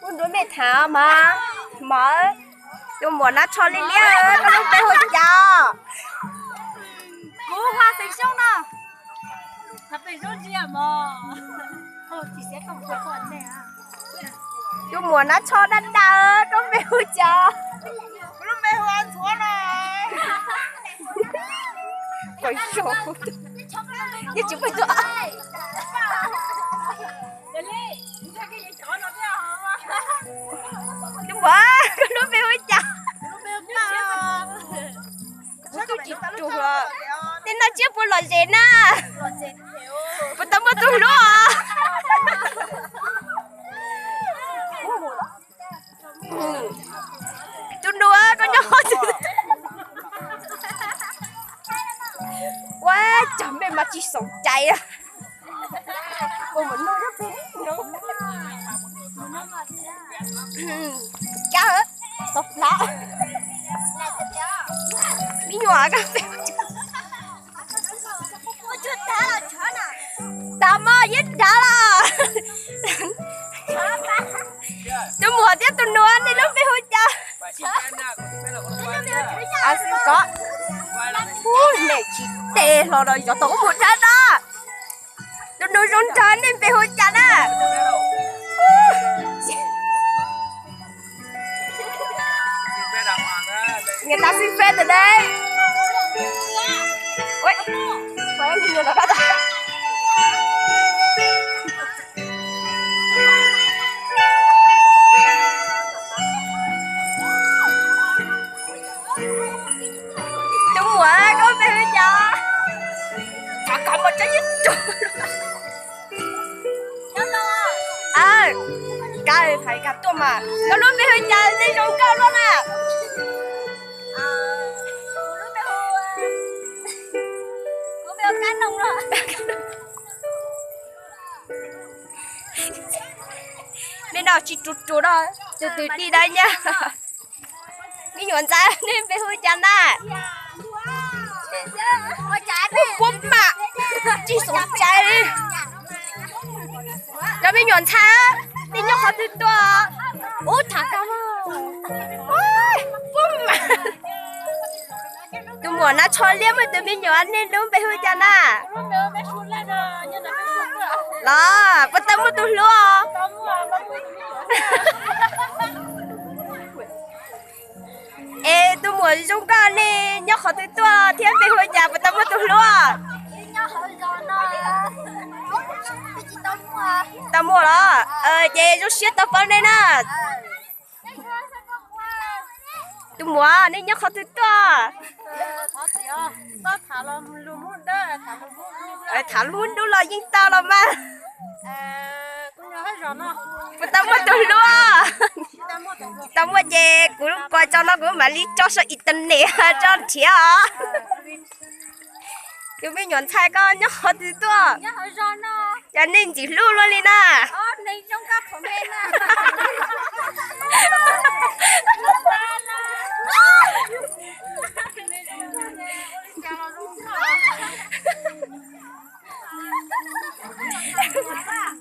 Kuv nrog mej tham mas, mas tus muam Nab Tsho liab liab, koj lub npe hu cas? Kuv Hoa Xeem Xyooj no. Tus muam Nab Tsho daj daj, koj npe hu cas? Kuv lub npe hu Ntxhuav no. Yeej tsis muaj tus. Tus muam, koj lub npe hu cas? Kuv twb tsis ruam, tej no tsiab puas lom zem na? Puas tau muaj tus hlub os? Tus nus koj nyob qhov twg? Ua cas mej mas tsis xoom cai. Kab, tau plab. Me nyuam, tag mog, yeej dav los. Tus muam thiab tus nus, nej lub npe hu cas? Ko, nej tsis tes hlo los yog tau mus dab na. Tus nus zoo nraug, nej npe hu cas na? Người ta xin phép từ đây. Ui, ui, mình nhìn nó đó. Tus muam, koj npe hu cas? Thov kom mus tso ib tug. Kab, thov kab tuaj mas. Koj lub npe hu cas, npe zoo nkauj luaj na? Nej no tsis ruam ruam no, tus twg dig dab nyab. Me nyuam ntxhais, nej npe hu cas na? Puab mam, tsis xoom cai li. Cov me nyuam ntxhais, nej nyob qhov twg tuaj? Ub, tham kab, puab mam. Tus muam Nab Tsho liab, muaj tus me nyuam, nej lub npe hu cas na? Los puas tau muaj tus hlub? Es tus muam zoo nkauj, nej nyob qhov twg tuaj thiab npe hu cas, puas tau muaj tus hlub? Tau muaj los? Ces zoo siab tau paub nej na. Tus muam, nej nyob qhov twg tuaj? Tham lub Hmoob Dub los yeej tau los mas. Puas tau muaj tus hlub? Tsis tau muaj ces kuv lub kua tso no kuv mam li tso saum internet tso nrhiav os. Tus me nyuam ntxhais, koj nyob qhov twg tuaj? Cas nej ntxim hlub luaj li na?